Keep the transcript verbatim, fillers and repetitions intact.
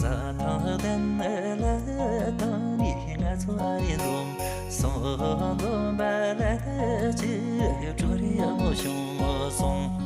ས་ཐང་ལྡན་ལ་དང་ནི་ང་ཚོ་ཨ་རི་འཛོམས་སོང་། འཛོམས་པ་ལ་ད་ཅི་གྲོ་རི་ཡག་མོ་བྱུང་སོང་།